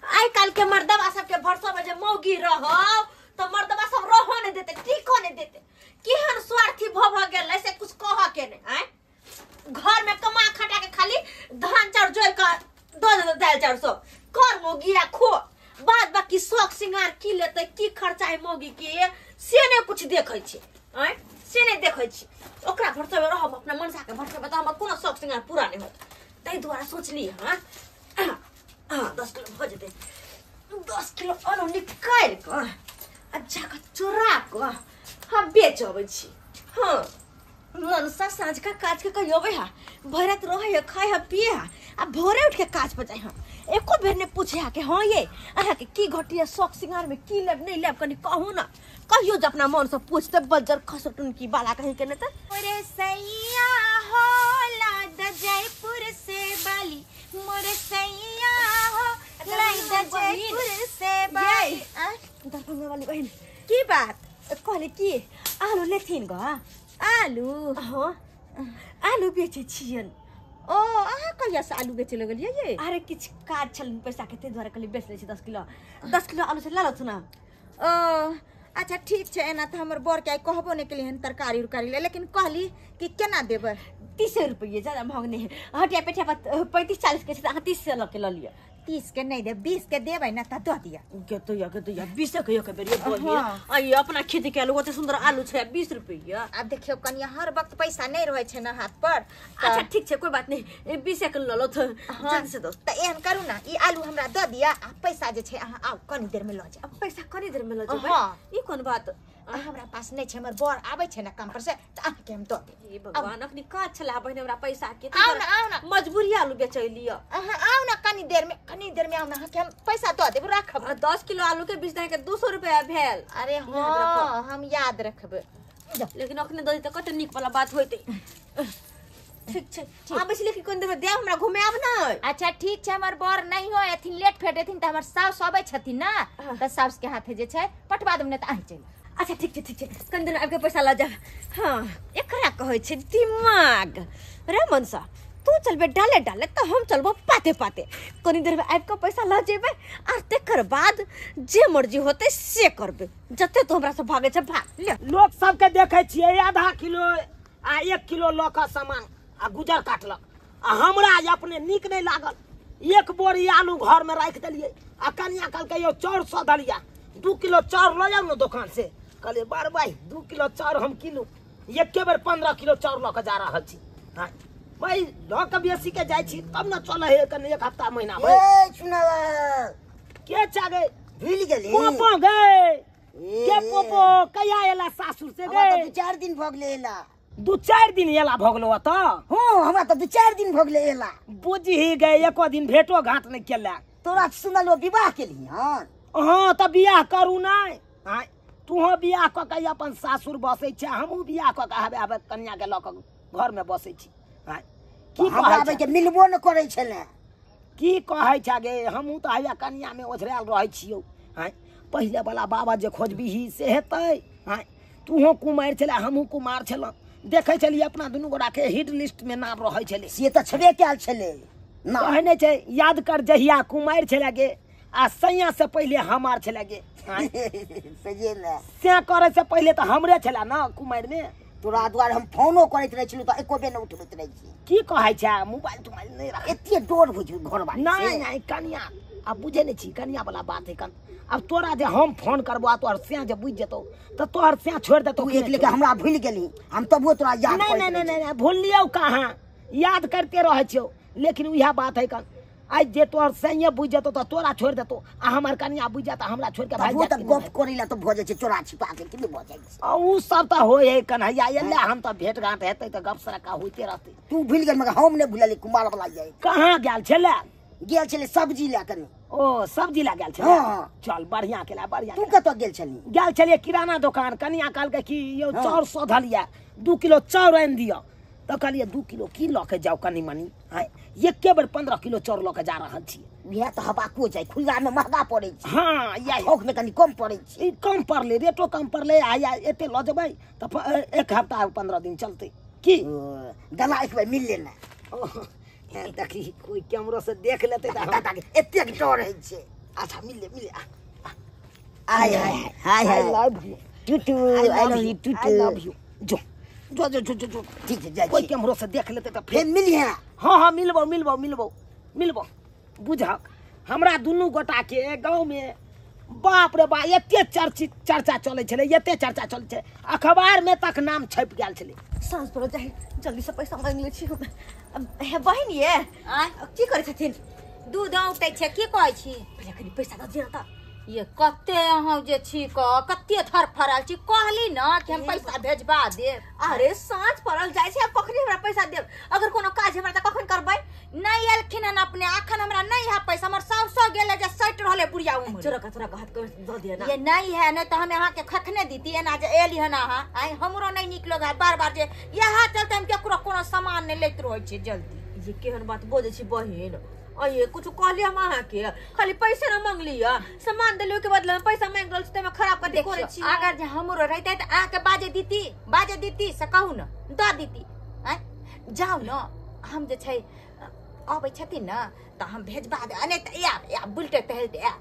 आइ काल्हि के मर्दबा सबके भरसो में जे मौगी रहो तो मर्दबा सब रहो नहीं देते, टिको नहीं देते। केहन स्वार्थी भ भ गेल से कुछ कह के नहीं। आय घर में कमा खटा के खाली धान चाउर जोड़ के दो दाल चाउर सब कर मौगी आ खो, बाद बाकी शौक सिंगार की लेते की खर्चा है मौगी के से नहीं कुछ देखै छी। आय से नहीं देखै छी। ओकरा भरसो में रहब अपना मनसा के भरसो में त हमर कोनो शौक सिंगार पूरा नहीं होत। ताहि दुआरे सोचली हाँ हाँ 10 किलो भ जेतै। 10 किलो आलू निकालि कऽ आ जाकऽ चोरा कऽ हम बेच अबै छी। हाँ मनसा साँझका काज के कहियो अबै हा, भरि राति रहै है, खाइ है, पिए है आ भोरे उठ के काज पर जाइ हा। एको बेर नहि पूछे हा कि हाँ ये अहाँके की घटिया शौक सिंगार में की लेब नहीं लेब, कनि कहू ना। कहियो जे अपना मन से पूछते बज्जर खसटुन की बाला कहीं के नहीं। मोरे सैया हो लाद जयपुर से बाली, मोरे सैया हो लाद जयपुर से बाली। दरभंगा वाली बहन की बात कहले की आलू लेथिन ग? आलू? हाँ आलू बेचै छियन। ओ अहाँ कहिया से आलू बेचे लगलियै ये? अरे किछु काज छल पैसा के ताहि दुआरे कहली बेच लै छी 10 किलो। 10 किलो आलू से लऽ लथुन ना। ओ अच्छा ठीक छै। एना तऽ हमर बड़ के आइ कहबो नहि केलियै हन तरकारी उरकारी ले, लेकिन कहली कि केना देबै? 30 रुपये, ज्यादा महग नहि है। हटिया पेठिया पर 35-40 के छै, अहाँ 30 से लऽ के लऽ लिअ। 30 के नहीं देब, 20 के देबै ना तऽ दऽ दिअ। के तो या के तो या 20 के एक बेर ये आइ अपना खेती के आलू ओते सुंदर आलू छै 20 रुपये। आब देखियौ कनिया हर वक्त पैसा नहीं रहै छै ना हाथ पर। अच्छा ठीक छै कोई बात नहीं, 20 के लऽ लथु जल्दी से दो। तऽ एहन करू ना, ई आलू हमरा दऽ दिअ आ पैसा जे छै अहाँ आउ कनी देर में लऽ जाउ। पैसा कनी देर में लऽ जेबै? ई कोन बात? हमरा पास नहीं छै, हमर बर आबै छै ना काम पर से तऽ अहाँके हम दऽ देब। हे भगवान अखनी काज छला बहिन हमरा पैसा के, आउ ना आउ ना मजबूरी आलू बेचै लिअ। अहाँ आउ ना कनी देर में, कनी देर में आउ ना, अहाँके हम पैसा दऽ देब, राखब। 10 किलो आलू के 20 के 200 रुपया भेल। अरे हाँ हम याद रखबै, लेकिन अखने दऽ दी तऽ कते नीक वाला बात होइतै। ठीक छै आबै छी, लेकिन कनी देर में देब, हमरा घुमे आब नै। अच्छा ठीक छै। हमर बर नहीं हो एथिन, लेट फेट एथिन तऽ हमर साउस अबै छथिन ना, तऽ साउस के हाथे जे छै पठवा देब, नहि तऽ अहीं चलि। अच्छा ठीक छै ठीक छै, कनी देर आबि के पैसा लऽ जाब। हाँ एकरा कहै छै दिमाग। रे मनसा तू चलबे डाले डाले तऽ हम चलबो पाते पाते। कनी देर में आबि कऽ पैसा लऽ जेबै आ तकर बाद जे मर्जी होतै से करबै। जते तू हमरा से भागै छै भाग ले। लोक सबके देखै छियै आधा किलो आ 1 किलो लऽ कऽ सामान आ गुजर काटलक, आ हमरा अपने नीक नहि लागल। 1 बोरी आलू घर में राखि देलियै आ कनिया कहलकै यौ चाउर सधलिया 2 किलो चाउर लऽ जाउ ने दोकान से। कहलियै बार भाई 2 किलो चाउर हम किलो एके बेर 15 किलो चाउर लऽ कऽ जा रहल छी। हाँ भाई लऽ कऽ बेसी के जाइ छी तब ने चलै है कनि 1 हफ्ता महीना। के चागे भूल गेली पोपो गे? के पोपो कहिया एला सासुर से गे? 2-4 दिन भऽ गेलै एला। 2-4 दिन एला भऽ गेलौ ओतऽ? हँ हमरा तऽ 2-4 दिन भऽ गेलै एला। बुझही गे एको दिन भेटो घाट नहि केला। तोरा सुनल विवाह केलही? हँ हँ तऽ बियाह करू नहि। हाँ तूहो बियाह कऽ के अपन सासुर बसै छै, हमहूँ बियाह कऽ के आबे आबे कनिया के लऽ कऽ घर में बसै छी। हाँ की कहै छै मिलबो नहि करै छलै। की कहै छै गे, हमहूँ तऽ हैया कनिया में ओझरायल रहै छियौ। हाँ पहिले वाला बाबा जे खोजबिही से हेतै? हाँ तूहो कुमारि छलै हमहूँ कुमार छलहुँ, देखै छलियै अपना दुनू गोटाके हिट लिस्ट में नाम रहै छलै। से तऽ छेबे कयल छलै। कहै नहि छै याद कर जहिया कुमारि छलै गे आ सैया से पहिले हमार छलै गे। से करे से पहिले तऽ हमरे छलै ना कुमारि में। तोरा दुआरे हम फोनो करैत रहै छलहुँ तऽ एको बेर नहि उठबैत रहै छी। की कहै छै मोबाइल तोबाइल नहि राख, एते डर होइ छै घरवाली। नहि नहि कनिया आब बुझै नहि छी कनिया वाला बात है कन। आब तोरा जे हम फोन करबो आ तोहर सैया जे बुझि जेतौ तऽ तोहर सैया छोड़ि देतौ। तू एक लेके हमरा भूलि गेली, हम तबो तोरा याद। नहीं नहीं नहीं नहीं भूललियौ कहाँ, याद करते रहै छियौ। लेकिन उएह बात है कन, आइ जे तोहर सैया बुझि जेतौ तऽ तोरा छोड़ि देतौ आ हमर कनिया बुझि जात हमरा छोड़ि के भागि जात। गप करै ला तऽ भऽ जाइ छै चोरा छिपा के की भऽ जाइ छै। आ उ सब तऽ होइ है कन्हैया, एले हम तऽ भेट घाट हेतै तऽ गप सरक्का होइते रहतै। तू भूलि गेल मगर हम नहि भूललियै। कुमार वाला जाय कहाँ गेल छलै? गेल छलै सब्जी लए कनि। ओ सब्जी लए गेल छलै? हाँ चल बढ़िया केला बढ़िया। तू कतऽ गेल छली? गेल छलियै किराना दोकान, कनिया कहलकै कि यौ चाउर सधलिया 2 किलो चाउर आनि दिअ। तऽ कहलियै 2 किलो की लऽ के जाउ कनि मनि, आँय एके बेर 15 किलो चाउर लऽ के जा रहल छी। इएह तऽ हबाको जाइ, खुला में महगा पड़ै छै। हाँ इएह थोक में कनि कम पड़ै छै। ई कम पड़लै, रेटो कम पड़लै। आ एते लऽ जेबै तऽ 1 हफ्ता 15 दिन चलतै की। गला एक बेर मिलले ने। देखी कोई कैमरो से देख लेतै तऽ एतेक डर होइ छै। अच्छा मिले मिले। हाय हाय हाय I love you Tutu, I love you Tutu, I love you. जो जो जो जो जो ठीक छै, जाइ कोई छी। केम्हरो से देख लेतै तऽ फेर मिलिहे। हाँ हाँ मिलबो मिलबो मिलबो मिलबो। बुझक हमरा दुनू गोटा के गाँव में बाप रे बा एते चर्चित चर्चा चलै छलै, एते चर्चा चलै छै, अखबार में तक नाम छपि गेल छलै। साँझ पड़ल जाइ, जल्दी से पैसा मांगि लै छी हम। हे बहिन ये आँय की करै छथिन? दूध औटै छै। की कहै छी? पहिले कनि पैसा दऽ दिअ तऽ। ये कते अहाँ जे छी कते थरफराल छी, कहली न कि हम पैसा भेजबा देब। अरे साँझ पड़ल जाइ छै, आब कखनी हमरा पैसा देब? अगर कोनो काज हमरा तऽ कखन करबै? नहि एलखिन हन अपने, अखन हमरा नहीं है पैसा। हमर साउस गेल जे सटि रहले बुढ़िया उम्र। चोरा का तोरा हाथ के दऽ दिअ ना। ये नहीं है, नहीं तो हम अहाँ के खखने दीती। एना जे एली हन अहाँ, आइ हमरो नहीं नीक लगे बार बार जे इएह चलते हम केकरो कोनो सामान नहीं लैत रहै छी जल्दी। ये केहन बात बजै छी बहिन? अये कुछ कहलियै हम अहाँके? खाली पैसे न मांगलियै, सामान देलियै के बदला में पैसा मांगि रहल छी, ताहिमे खराब कथी करै छी? अगर जे हमरो रहितै तऽ अहाँके बाजे दीती, बाजे दीती से कहू न, दऽ दीती। आँय जाउ न, हम जे छै अबै छथिन न तऽ हम भेजबा देब, नहि तऽ आयब आयब बुलते टहलते आयब।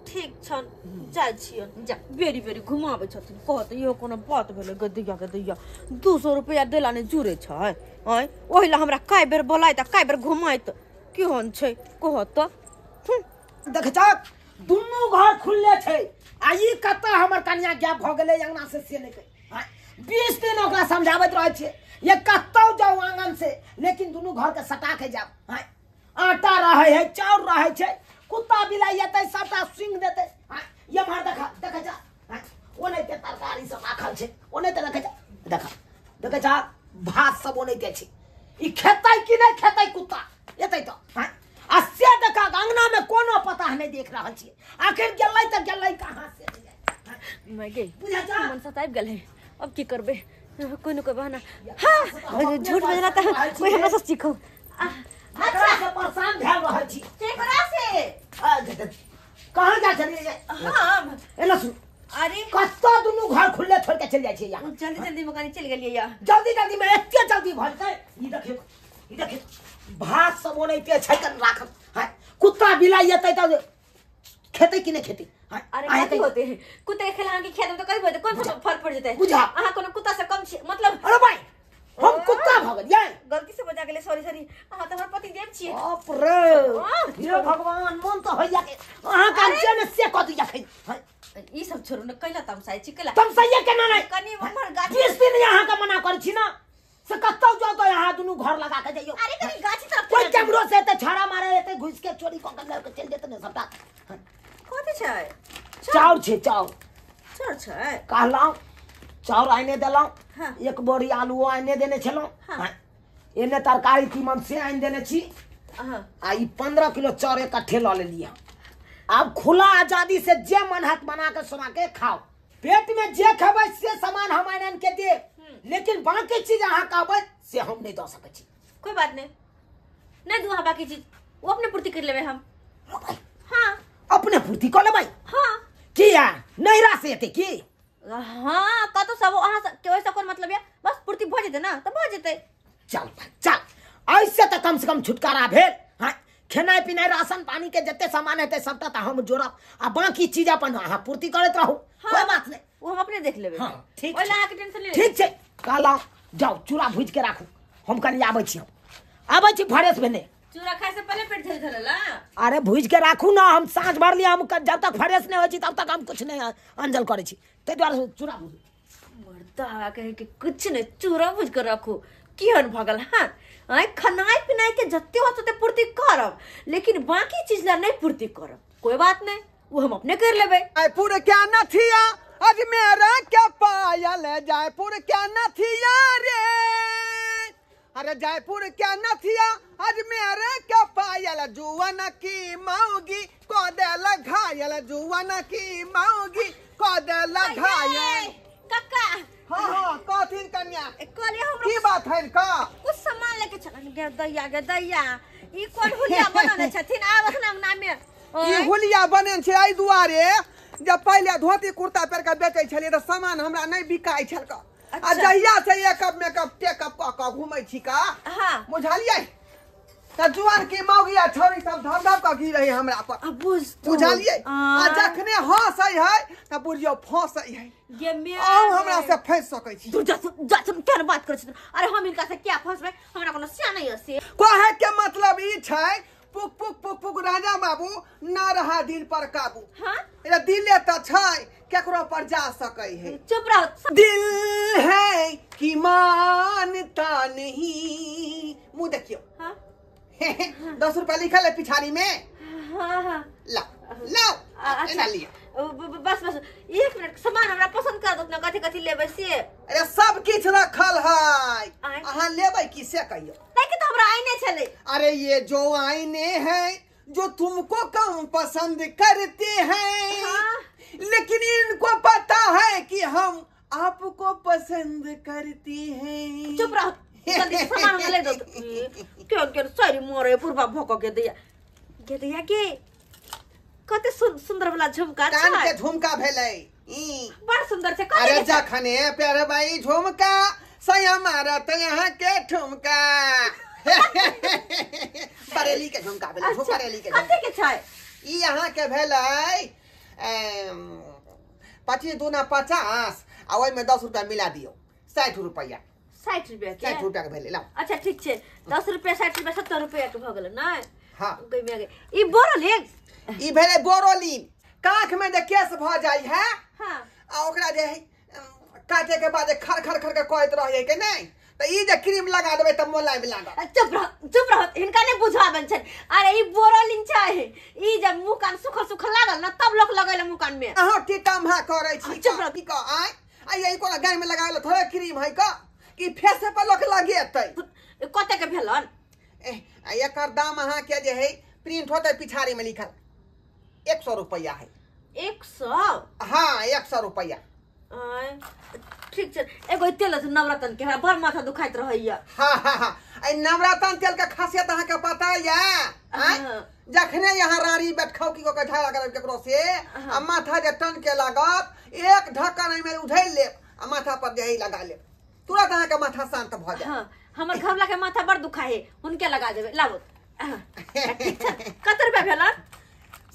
ठीक छन, जाइ छियन। जा बेरी बेरी घुमाबै छथिन। कहत इहो कोनो बात भेलै? गदैया गदैया 200 रुपैआ देला नहि जुड़ै छै? आँय ओहि लए हमरा कए बेर बोलाइत आ कए बेर घुमाइत, केहन छै कहत तऽ। देख छक दुनू घर खुलले छै आ ई कतऽ हमर कनिया गैप भऽ गेलै अंगना से, से नहि कहि। 20 दिन ओकरा समझाबैत रहै छियै ये कतौ जाउ आंगन से, लेकिन दुनू घर के सटा के जाउ। आटा रहै है, चाउर रहै छै, कुत्ता बिलाइ एतै सबटा सुंघ देतै। एम्हर देखा देखै जा, ओनाहिते तरकारी सब राखल छै, ओनाहिते देखै जा, देखा देखै जा भात सब ओनाहिते छै। ई खेतै कि नहि खेतै कुत्ता एतै तऽ? आ से देखा अंगना में कोनो पता नहि देख रहल छियै, आखिर गेलै तऽ गेलै कहाँ से? मैं गई बुझा जा मन सताबि गेलै, अब की करबै? कोइ न कोइ बहाना। हाँ झूठ बजना तऽ कोइ हमरा से सीखो। अच्छा से परेशान भेल रहल छी। केकरा से? कहाँ जा चलिए? हम एना सुन, अरे कतऽ दुनू घर खुलले छोड़ के चलि जाइ छियै यहाँ? जल्दी जल्दी में कनी चलि गेलियै या। जल्दी जल्दी में एते जल्दी भऽ जेतै? ई देखियौ, ई देखियौ भात सब ओनाहिते छै कन राखल। हाँ कुत्ता बिलाइ एतै तऽ खेतै कि नहि खेतै? अरे कथी होते है कुत्ते के खेला के खेत में तो कभी होते, कोन सा फर्क पड़ जेतै? बुझा अहाँ कोनो कुत्ता से कम छी मतलब? अरे भाई हम कुत्ता भऽ गेलियै? गलती से बजा गेलै, सॉरी सॉरी। अहाँ तऽ हमर पति देव छियै। बाप रे, हे भगवान, मन तऽ होइया के अहाँ के हम जे ने से कऽ दिया खै। ई सब छोड़ू ने, कैला तमसाइ छी? कैला तमसाइया केना नहि? कनी उम्हर गाछी 20 दिन अहाँ के मना करै छी ना से कतौ जाउ तऽ अहाँ दुनू घर लगा के जइयौ। अरे कनी गाछी तरफ कोई कैमरो से एतै छाड़ा मारे एतै, घुसि के चोरी कऽ के लऽ के चलि जेतै ने सबटा। कथी छै? चाउर छै, चाउर। चाउर छै? कहलहुँ चाउर आने देलहुँ, हाँ। एक बोरी आलूओ आने देने छलहुँ, हाँ। एने तरकारी तीमन से आनि देने छी, हाँ। आ ई 15 किलो चाउर इकट्ठे लऽ लेलियै। आब खुला आजादी से जे मन हाथ बना के सुना के खाओ, पेट में जे खेबै से सामान हम आनि आनि के देब, लेकिन बाकी चीज अहाँ कहबै से हम नहि दऽ सकै छी। कोई बात नहीं, नहीं दू अहाँ बाकी चीज, वो अपने पूर्ति कर लेबै हम। हाँ अपने पूर्ति कऽ लेबै? हाँ। किया नैहरा से एतै की? हाँ कतौ सब अहाँ के ओहिसँ कोन मतलब या, बस पूर्ति भऽ जेतै ना तऽ भऽ जेतै। चल चल, ऐसे तऽ कम से कम छुटकारा भेल। हाँ खेनाइ पिनाइ राशन पानी के जते सामान हेतै सबटा तऽ हम जोड़ब, आ बाकी चीज अपन अहाँ पूर्ति करैत रहू। हाँ। कोई बात नहीं, वो हम अपने देख लेबै। हाँ ठीक ओहि लए अहाँके टेंशन नहि। ठीक छै, कहलहुँ जाउ चूड़ा भूजि के राखू, हम कनि आबै छी, हम आबै छी फ्रेश भेने। चूड़ा खाय से पहले पेट झल झलला। अरे भूजि के राखू ना, हम साँझ भर लिअ, हम जब तक फ्रेश नहि होइ छी तब तक हम कुछ नहि अंजल करै छी, ताहि दुआरे चूड़ा भूजू। मर्दा कहे कि कुछ नहीं, चूड़ा भूज के रखू। केहन भऽ गेल? हाँ आँय खनाइ पिनाइ के जते हो तते पूर्ति करब, लेकिन बाकी चीज ला नहीं पूर्ति करब। कोई बात नहीं, वो हम अपने कर लेबै। जयपुर क्या नथिया अजमेर के पायल, जयपुर क्या नथिया रे, अरे जयपुर क्या नथिया अजमेर के पायल, जुवन की मौगी को देल घायल, जुवन की मौगी को देल घायल। कक्का। हाँ हाँ कथिन कन्या? कहलियै हमरा की बात है का? कुछ सामान लेके चलन। गे दैया गे दैया, ई कोन हुलिया बनौने छथिन आब अखन अंगना में? ई हुलिया बनेन छै एहि दुआरे जब पहिले धोती कुर्ता पहिर के बेचै छलियै तऽ सामान हमरा नहि बिकाइ छल का। आ जहिया से एकअप मेकअप टेकअप कऽ कऽ घुमै छी का, हाँ बुझलियै? त जुआन की मौगिया छौरी सब धब धब क गिरै है हमरा पर। बुझलियै? आ जखने हंसै है त बुझियौ फंसै है। गे मे अहूँ हमरा से फंसि सकै छी। तू जा जा केहन बात करै छी? अरे हम हिनका से क्या फंसबै, हमरा कोनो सिया नहीं है से। कहे के मतलब ई छै, पुक पुक पुक पुक राजा बाबू ना रहा दिल पर काबू। हाँ? एरा दिले त छै, केकरो पर जा सकै है। चुप रहो। दिल है कि मानता नहीं। मुँह देखियो। हाँ? 10 रुपया लिखल है पिछाड़ी में। हाँ हाँ। ला ला एना लिया। बस बस 1 मिनट, सामान हमरा पसंद कर दो ना, कथी कथी लेबै से। अरे सब किछ रखल है, अहाँ लेबै की से कहियो। नहीं कि तो हमरा आईने छलै। अरे ये जो आईने हैं जो तुमको कम पसंद करते हैं। हाँ? लेकिन इनको पता है कि हम आपको पसंद करते हैं। चुप रहो, जल्दी से सामान हमरा ले दो। क्यों क्यों सॉरी मोरे पुरबा भोक के दैया के दैया के कते सुंदर वाला झुमका कान के झुमका भेलै ई बड़ सुंदर छै। अरे जखने प्यारे भाई झुमका सया मारत यहाँ के ठुमका। बरेली के झुमका भेलै। बरेली के कते के छै ई? यहाँ के भेलै 25 दूना 50 आ ओहि में 10 रुपया मिला दियौ, 60 रुपया। 60 रुपया के? 60 रुपया के भेलै। लाउ। अच्छा ठीक छै, 10 रुपया 60 रुपया 70 रुपया के भ गेलै नै? हाँ। गई ई बोरोलिन, ई भेलै बोरोलिन। काख में जे केस भ जाइ है। हाँ। आ ओकरा जे काटे के बाद खर खर खर के कहैत रहै के नहीं, त ई जे क्रीम लगा देबै त मोलायम लागत। चुप रह चुप रह, हिनका नहीं बुझाबन छै। अरे ई बोरोलिन छै, ई जब मुंह कान सुखल सुखल लागल न तब लोक लगैले मुंह कान में। अहाँ टीटा महा करै छी। चुप रह। की कह आय आ ई कोना गाय में लगावल थोड़े क्रीम है का कि फेसे पर लोक लगेतै। कते के भेलन? एकर दाम अहाँ के जे है प्रिंट होतै पिछाड़ी में लिखल 100 रुपया है। 100? हाँ 100 रुपया। ठीक छै, एगो तेल छै नवरत्न के, हमरा बड़ माथा दुखाइत रहैया। हाँ हाँ हाँ, एहि नवरत्न तेल के खासियत अहाँ के पता या? जखने यहाँ राड़ी बैठखौ की के झगड़ा करब केकरो से आ माथा जे टन के लागत, एक ढक्कन एहिमे उधेल लेब आ माथा पर जे लगा लेब, तुरंत अहाँ के माथा शांत भ जायत। हाँ, हमर घरवाला के माथा बड़ दुखा है, हुनके लगा देबै। लाबो। ठीक छै, कते रुपया भेलन?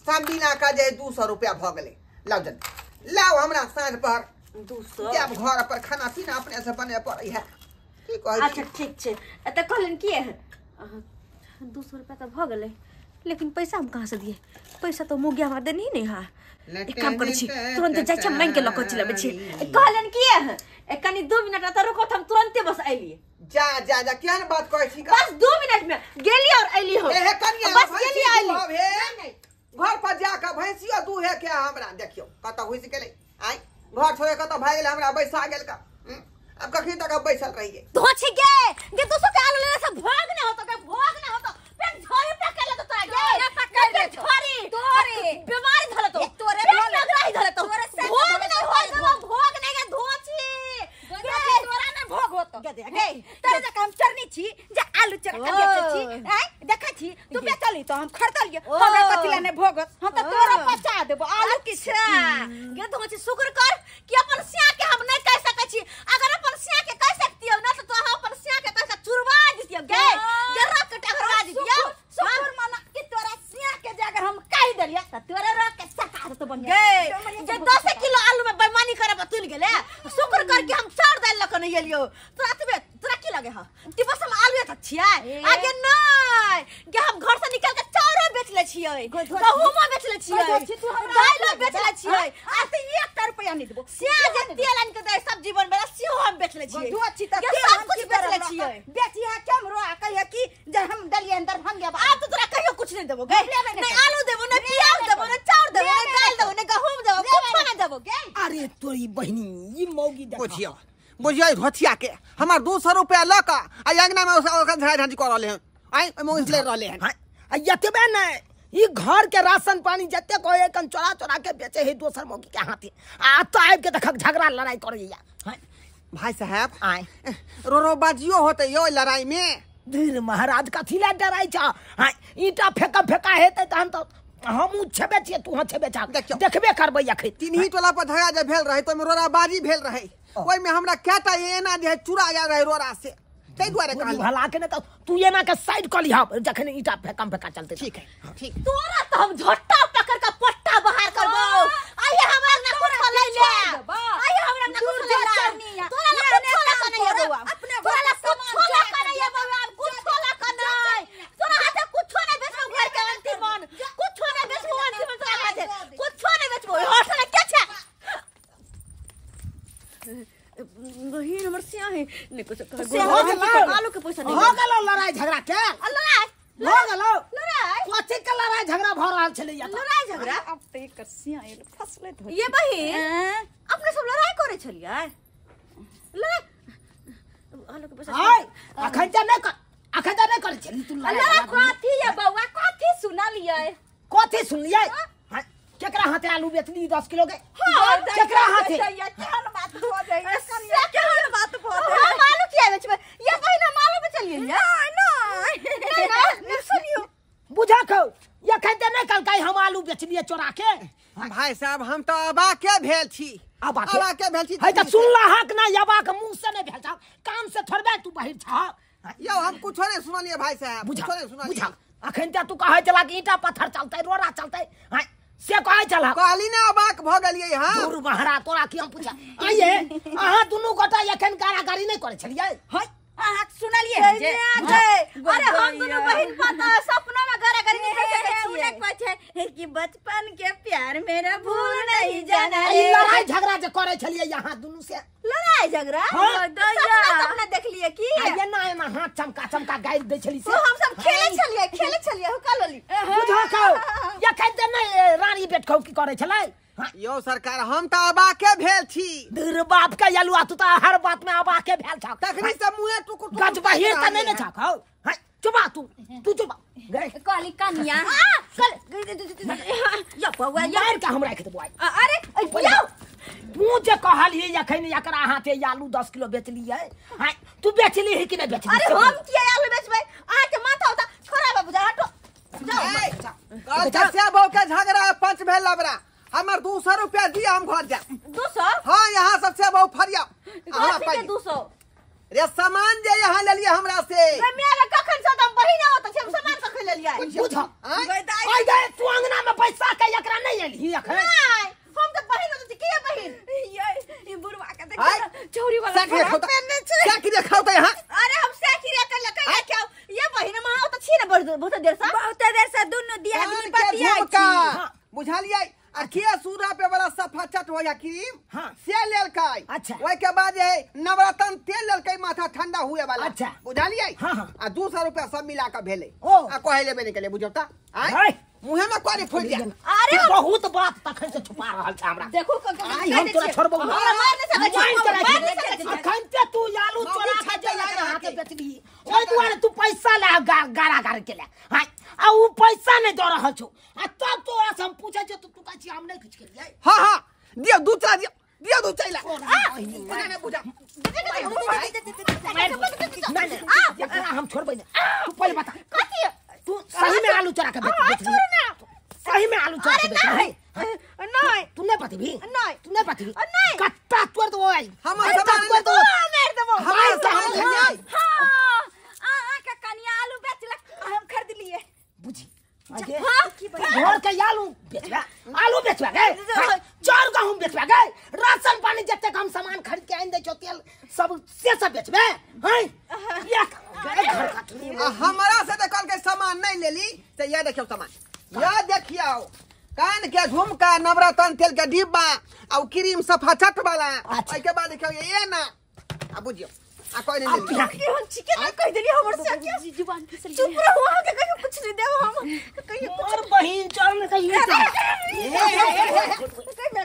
सब मिला के जे 200 रुपया भ गेलै। लाउ जल्दी लाउ, हमरा साँझ पर 200 जाब घर पर खाना पीना अपने से बने पड़ै है। की कहै? अच्छा ठीक छै, एतऽ कहलन की है 200 रुपया तऽ भऽ गेलै, लेकिन पैसा हम कहाँ से दिए? पैसा तो मोगिया हमरा देनी नहीं है। एक काम करै छी, तुरंत जाइ छी मांगि के लऽ कऽ चलि अबै छी। कहलन की है कनी 2 मिनट एतऽ रुको, हम तुरंते बस अयलियै। जा जा जा, केहन बात कहै छी? बस 2 मिनट में गेली और अयली हो। हे कनिया बस गेली अयली। घर पर जाके भैंसियो दूहे के हमरा देखियौ कतऽ घुसि गेलै। आइ घर छोड़े कतऽ भागि गेलै, हमरा बैसा गेल का। अब कखनी तक बैसल रहियै? धोछि गे गे 200 के आलू लेने से भोग नै होतो गे, भोग नै होतो। पेट झोरी पकड़ लेतो तोरा गे, पकड़ ले झोरी, तोरे बीमारी धरे तो, तोरे पेट लगराही धरे तो, भोग नै होतो, भोग नै गे धोछि गे, तोरा नै भोग होतो गे। गे तोरे जका हम चरनी छी जे आलू चोरा के बेचै छी। आइ देखै छी तू बेचली त हम खरीदलियै, हमरा कथि ले नै भोग होत? हम त तोरा पचा देबो आलू। अच्छा गे धोछि, शुक्र कर कि अपन सिया के हम नै कह सकै छी। अगर अपन सिया के कह सकतियौ ना त तोरा अपन सिया के कह के चुरवा दितियौ गे, गे रख के टकरवा दितियौ। शुक्र मना कि तोरा सिया के जे अगर हम कहि देलियै त तोरा रख के सका देतो बढ़िया गे। जे 10 किलो आलू में बेईमानी करब तुल गेले, शुक्र कर कि हम चाउर दालि ल के नै एलियौ। तोरा तबे तोरा की लगे ह कि बस हम आलू त छियै? आगे नै गे, हम घर से निकल के चाउरो बेच ले छियै, गहूमो बेच ले छियै, दालिओ बेच ले छियै। आ त 1 रुपया नै देबो। सिया जे तेल आनि के दै सब्जी बनबै ला सेहो हम बेच ले छियै। धोछि त तेल हम कुछ बेच ले छियै। बेचिया केमरो आ कहिया कि जे हम देलियै अंदर भंगे। आब त तोरा कहियो कुछ नै देबो गे, नै आलू देबो, नै प्याज देबो, नै चाउर देबो, नै दालि देबो, नै गहूम देबो, कुछो नै देबो गे। अरे तोरी बहिनी ई मौगी देखा। बुझियौ बुझियौ धोथिया के हमर 200 रुपया लऽ कऽ आ अंगना में ओकर झगड़ा झांझी कऽ रहले हन। आइ ओहि मौगी से लड़ि रहले हन। आ एतबे नै, ई घर के राशन पानी जते कहे कन चोरा चोरा के बेचे है दोसर मौगी के हाथे, आ तो आबि के देखक झगड़ा लड़ाई करैया। भाई साहब आय रो रो बाजियो होते यो लड़ाई में। धीर महाराज कथी ला डराई छा? ईटा फेंका फेंका हेतै तहन त हमहूँ छेबे छियै, तू छेबे छा, देखबे करबै अखन। तिन्ही टोला पर झगड़ा जे भेल रहे तो ओहिमे रोड़ा बाजी भेल रहे, ओहिमे हमरा कएटा एना जे चूरा गेल रहे रोड़ा से। ताहि दुआरे कहली भला के ने त तू एना के साइड क लिहा जखन ईटा फेकम फेका चलते। ठीक है ठीक। तोरा त हम झोटा पकड़ के पट्टा बाहर करबो। आइए हमरा ना कुछ ले ले, आइए हमरा ना कुछ ले ले, तोरा ला कुछ ला के नहीं बउआ, तोरा ला कुछ ला के नहीं बउआ, कुछ ला के नहीं, तोरा हाथे कुछ नहीं बेचबो घर के अंतिम मन, कुछ नहीं बेचबो अंतिम तोरा हाथे कुछ नहीं बेचबो। होटल के छै बहिन हमर सिया है ने कुछ आलू के पैसा नहीं हो गेलो लड़ाई झगड़ा के लड़ाई हो गेलो लड़ाई कथी के लड़ाई झगड़ा भ रहल छलै या लड़ाई झगड़ा अब त एकर सिया आयल फसले धो। ये बहिन अपने सब लड़ाई करे छलियै लड़ाई आलू के पैसा हाय अखन त नहीं अखन त नहीं करे छली तू लड़ाई कथी ये बउआ कथी सुनलियै कथी सुनलियै? केकरा हाथे आलू बेचली 10 किलो के? केकरा हाथे? केहन बात भ जाय केहन बात भ जाय? हम आलू किया बेचबै ये बहिन हम आलू बेचलियै नहीं नहीं सुनियो बुझा खौ एखन त नहीं कहलकै हम आलू बेचलियै चोरा के। भाई साहब हम त अबाके भेल छी, अबाके भेल छी। है त सुनला हक ना अबाक मुंह से नहीं भेल छौ, कान से थोड़बे तू बहिर छौ। यौ हम कुछो नहीं सुनलियै भाई साहब, कुछो नहीं सुनलियै। बुझा अखन त तू कहै छला कि ईटा पत्थर चलतै रोड़ा चलतै से कहै छला कहली ने अबाक भ गेलियै। हां दूर बहरा तोरा की हम पूछा आइए अहाँ दुनू गोटा एखन गारागारी नहीं करै छलियै? है अहाँ सुनलियै जे अरे हम दुनू बहिन पता सपना में गारागारी नहीं कर सकै छियै। उनक कहै छै कि बचपन के प्यार मेरा भूल नहीं जाना रे। लड़ाई झगड़ा जे करै छलियै यहाँ दुनू से लड़ाई झगड़ा सपना सपना देखलियै की एना एना हाथ चमका चमका गारि दै छली से हम सब खेलै छलियै खेलै छलियै हुका लली बुझा खौ एखन त नहीं रानी बेटखौ की करै छलै? यौ सरकार हम त अबाके भेल छी। दूर बाप के यलुआ तू त हर बात में अबाके भेल छौ तखनी से मुंहे टुकुर टुकुर गज बहिर त नहीं ने छौ खौ। हां चुपा तू तू चुपा गए कहली कनिया कल या बउआ मार के हम राख देबो। अरे यौ तू जे कहलियै एखन एकरा हाथे आलू 10 किलो बेचलियै हां तू बेचली है कि नहीं बेचली? अरे हम किया आलू बेचबै अहाँ के माथा होता छोड़ा बाबू जा हटो जाओ। कल बहू के झगड़ा पंच भेल लबरा हमर 200 रुपया दिया हम घर जा 200। हां यहाँ सबसे बहु फरिया कथी के 200 रे सामान जे यहाँ लेलिए हमरा से मेरा कखन से हम बहिन आवत छै हम सामान कखन लेलियै बुझ आइ गए तू अंगना में पैसा के एकरा नहीं एलही एखन? नहीं हम त बहिन होत छी के बहिन ये ई बुढ़वा के देख छौरी वाला पेन्ने छै साकी रे खाउ त यहाँ। अरे हम साकी रे के लके के ये बहिन हम आवत छी ने बहुत देर से बहुत देर से दुनु दियादनी बतियाइ छी बुझलियै आ के सूरा पे वाला सफा चट हो या क्रीम। हाँ। से लेलकै। अच्छा। ओइ के बाद जे नवरत्न तेल लेलकै माथा ठंडा हुए वाला। अच्छा। बुझलियै? हाँ हाँ। आ 200 रुपया सब मिला के भेलै। आ कहै लेबे नै केले बुझौ त आय मुहे में कोनी फूल जा। अरे बहुत बात तखन से छुपा रहल छै हमरा। देखो आई हम तोरा छोड़बौ हमरा मार नै सकै छी, मार नै सकै छी। अखन ते तू आलू चोरा के जे एकरा हाथे बेचली ओइ दुआरे तू पैसा ले गारा गारा के ले। हां आ उ पैसा नै द रहल छौ आ तब तोरा से हम पूछै छियौ तू कहै छी हम नै किछ केलियै। हां हां दियौ दू चा दियौ दियौ दू चैला बुझा नै बुझा नै नै एकरा हम छोड़बै नै। तू पहिले बता कथी तू सही में आलू चोरा के बेच सही में आलू चोरा के बेच नहीं नहीं तू नहीं बतेबी नहीं तू नहीं बतेबी नहीं कत्ता तोड़ दो आई हमर सामान तोड़ दो मार देबो हमर सामान हां आ के कनिया आलू बेचलक हम खरीद लिए बुझी घर के आलू बेचबा आलू बेचबा गए चार गहूं बेचबा गए राशन पानी जते हम सामान खरीद के आइन दे छो तेल सब से सब बेचबे हैं या घर कटनी हमरा से त कल के सामान नहीं लेली त ये देखियो सामान ये देखियो कान के झुमका नवरत्न तेल के डिब्बा और क्रीम सफा चट वाला ओइ के बाद देखियो ये ना आ बुझियो आ कोई नहीं लेली के हम छिके ना कह देली हमर से के जुबान फिसल चुप रहो अहाँ के कहियो कुछ नहीं देब हम कहियो मोर बहिन चल न कहियो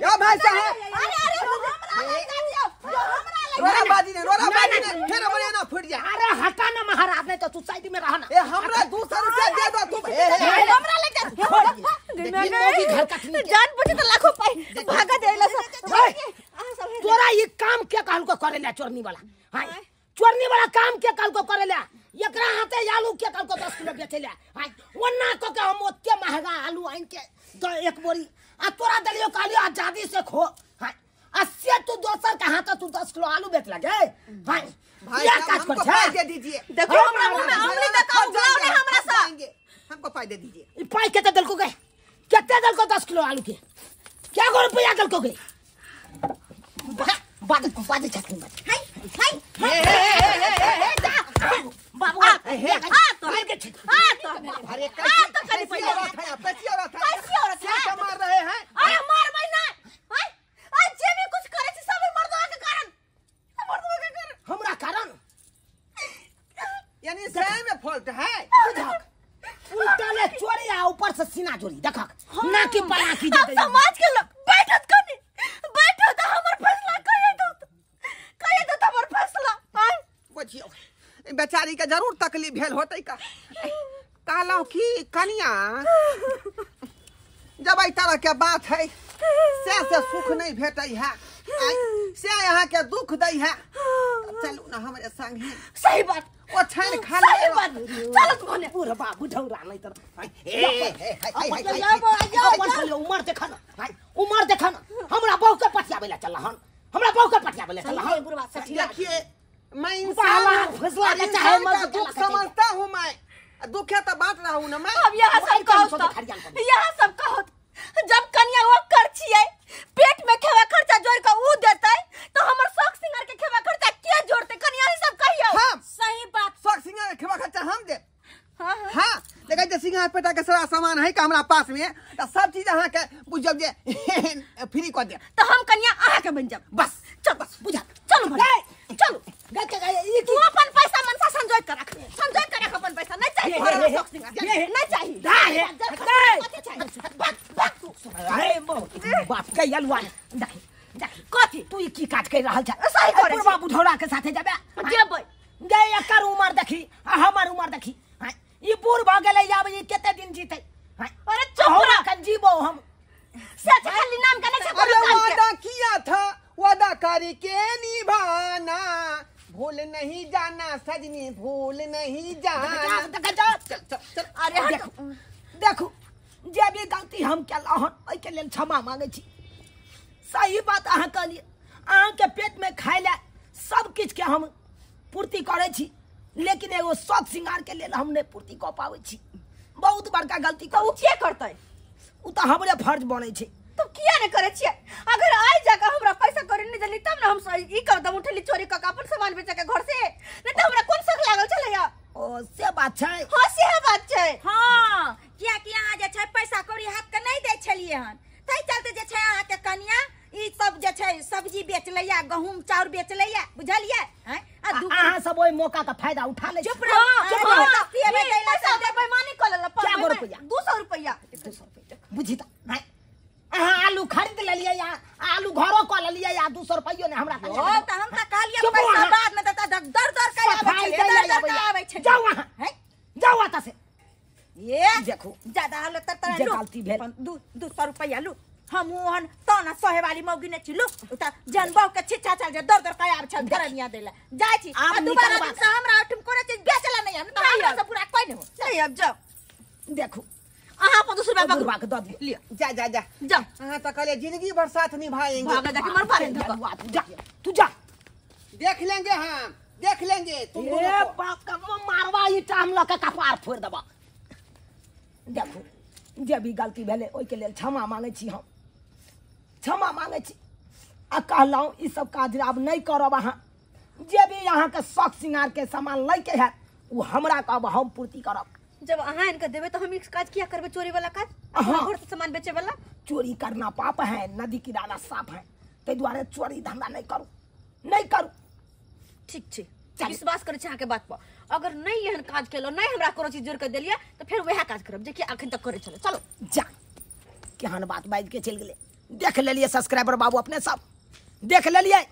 या भाई साहब अरे अरे हमरा लगा दियो हमरा लगा रोरा बाजी ने रोरा बाजी ने फिर हमरे ना फुट जा। अरे हटा ना महाराज नहीं तो तू साइड में रह ना। ए हमरा 200 रुपया दे दो तू ए हमरा ले जा घर कटनी जान बचे त लाखों पाई भागा देला तोरा ये काम के कहल को करे ले चोरनी वाला। हां चोरनी वाला काम के कहल को करे ले एकरा हाथे आलू के कहल को 10 किलो बेचे ले। हां ओना को के हम ओते महंगा आलू आइन के द एक बोरी आ तोरा देलियो कहलियो आजादी से खो। हां आ से तू दोसर के हाथ तू 10 किलो आलू बेच लगे भाई। भाई हमको पाई दे दीजिए। देखो हमरा मुंह में उंगली देखाओ, उगलाओ नहीं हमरा सा। हमको पाई दे दीजिए। ई पाई केते देलको गे? केते देलको 10 किलो आलू के? क्या गो रुपया देलको गे? बाद बाद छथिन बात। हाय हाय हे हे हे बाबू हां तो हां तो अरे कैसी कैसी औरत है, कैसी औरत है, कैसी औरत है, क्या मार रहे हैं? अरे मारबै ना। हाय आ जे भी कुछ करे छी सब मर्दवा के कारण, मर्दवा के कारण, हमरा कारण, यानी सही में फॉल्ट है। बुझक उल्टा ले चोरी आ ऊपर से सीना चोरी देखक ना की पला की हम समाज के लोग बैठत कनी बैठो त हमर फैसला कहे दो, कहे दो त हमर फैसला। हाय बुझियो बेचारी के जरूर तकलीफ भेल होतै का। कहलहुँ कि कनिया जब एहि तरह के बात है से सुख नहीं भेटै है, से यहाँ के दुख दै है, चलू ना हमरे संगे। सही बात ओछाइन खाली सही बात, चलो तुम ने पूरा बाबू ढौरा नहीं तर। ए उमर देखा ना भाई, उमर देखा ना, हमरा बहू के पटियाबै ला चल हन, हमरा बहू के पटियाबै ला चल हन। देखिए मैं इंसान फैसला के चाहे का दुख समझता हूँ, मैं दुख है तो बांट रहा हूँ ना मैं। अब यहाँ सब कहो, यहाँ सब कहो, जब कन्या वो कर छियै पेट में खेवा खर्चा जोड़ के ऊ देतै तो हमर शौक सिंगार के खेवा खर्चा के जोड़ते? कन्या ही सब कहियो। हम सही बात, शौक सिंगार के खेवा खर्चा हम दे। हां हां देखै जे सिंगार पेटा के सारा सामान है का हमरा पास में, त सब चीज अहाँ के बुझब जे फ्री क दे, तो हम कन्या अहाँ के बन जाब। बस चल बस बुझा, चलो भाई चलो। तू अपन पैसा मनसा संजोय कर रख, संजोय कर रख अपन पैसा, नहीं चाहिए शौक सिंगार, नहीं चाहिए। अरे बाप के अलुआ देख देख कथी तू ई की काज कर रहल छ? सही करे बुढ़वा बुढ़ौरा के साथे जाबे जेबै गे। एकर उमर देखी आ हमर उमर देखी, ई बूढ़ भ गेलै, आब ई कते दिन जीतै? अरे चुप रह, कन जीबो हम से खाली नाम के नहीं छै। अरे वादा किया था वादा करके निभाना, भूल नहीं जाना सजनी, भूल नहीं जाना। चल चल चल। अरे देखो देखो जे भी गलती हम केलहुँ हन ओहिके लेल क्षमा मांगै छी। सही बात अहाँ कहलियै, अहाँके पेट में खाय लए सब किछु के हम पूर्ति करै छी, लेकिन एगो शौक सिंगार के लेल हम नहि पूर्ति कऽ पाबै छी। बहुत बड़का गलती। तऽ ओ के करतै? ओ तऽ हमरे फर्ज बनै छै। तो किया नहीं करे छियै? अगर आइ जाके हमरा पैसा कौड़ी नहीं देली तब ना हम ई कदम उठेली चोरी कऽ के अपन सामान बेच के घर से, नहीं तऽ हमरा कोन शौक लागल छलैया? ओ से बात छै। हां से बात छै। हां किया कि अहाँ जे छै पैसा कौड़ी हाथ के नहीं दै छलियै हन, ताहि चलते जे छै अहाँ के कनिया ई सब जे छै सब्जी बेच लैया, गहूम चाउर बेच लैया, बुझलियै? हैं आ अहाँ सब ओहि मौका के फायदा उठा लै। चुप रहो, चुप रहो। पैसा बेईमानी कऽ लेलक। क्या रुपया? 200 रुपया। 200 रुपया बुझी त अहाँ आलू खरीद लेलियै, आलू घरो कऽ लेलियै, आ 200 रुपयो ने हमरा। ओ त हम त कहलियै पैसा बाद में त दर दर के आबै छै, दर दर के आबै छै। जाउ अहाँ, जाउ एतऽ से। ये देखू ज्यादा हालत त तरह जे गलती भेल 200 रुपया लू। हम ओहन तना सहे वाली मौगी ने छी, लू त जनबौ के छिछा चल जे दर दर के आबै छै घरनिया देला जाय छी। आ दुबारा दिन से हमरा ओठम कोनो चीज बेचला नहीं, हम त हमरा से पूरा कोई नहीं हो। नहीं अब जाउ। देखू अहाँ अपन 200 रुपया पकड़वा के दऽ दियौ। लिअ जा जा जा जा। अहाँ त कहलियै जिंदगी भर साथ निभाएंगे। भागा जाके मर पारे धक्का। तू जा, तू जा, देख लेंगे हम, देख लेंगे तुम दोनों ए को। बाप का मारवा ईटा हम लऽ के कपार फोड़ि देबा। देखू जे भी गलती भेलै ओहिके लेल क्षमा मांगै छी, हम क्षमा मांगै छी। आ कहलहुँ ई सब काज आब नहि करब। अहाँ जे भी अहाँके शौक सिंगार के सामान लैके हैत ओ हमरा कहब, हम पूर्ति करब। जब अहाँ इनका देबे तो हम ई काज किया करबे? चोरी वाला काज, घर से सामान बेचे वाला। चोरी करना पाप है, नदी किनारा साफ है, ताहि दुआरे चोरी धंधा नहीं करू, नहीं करू। ठीक छै, विश्वास करै छी अहाँके बात पर। अगर नहीं एहन काज केलहुँ, नहीं हमरा कोनो चीज जोड़ के देलियै तऽ फेर वएह काज करब जे कि अखन तक करै छलै। चलो जा, केहन बात बाजि के चलि गेलै। देख लेलियै सब्सक्राइबर बाबू, अपने सब देख लेलियै।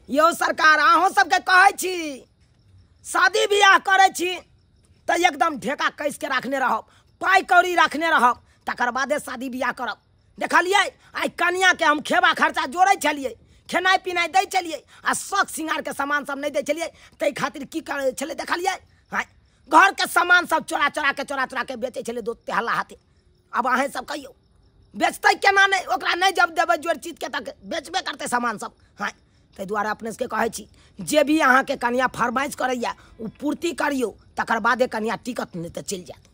यौ सरकार, अहूँ सबके कहै छी, शादी बियाह करै छी तऽ एकदम ढेका कसि के राखने रहब, पाइ कौड़ी राखने रहब, तकर बादे शादी बियाह करब। देखलियै आइ कनियाके हम खेबा खर्चा जोड़ै छलियै, खेनाइ पिनाइ दै छलियै, आ शौक सिंगारके सामान सब नहि दै छलियै, ताहि खातिर की करै छलै देखलियै? हाँ, घरके सामान सब चोरा चोरा के बेचै छलै दो तेहला हाथे। आब अहेँ सब कहियौ, बेचतै केना नहि, ओकरा नहि जब देबै जोड़ चीजके तक बेचबे करतै सामान सब। हाँ, ताहि दुआरे अपने सबके कहै छी जे भी अहाँके कनिया फरमाइश करैया ओ पूर्ति करियौ, तकर बादे कनिया टिकत, नहि तऽ चलि जायत।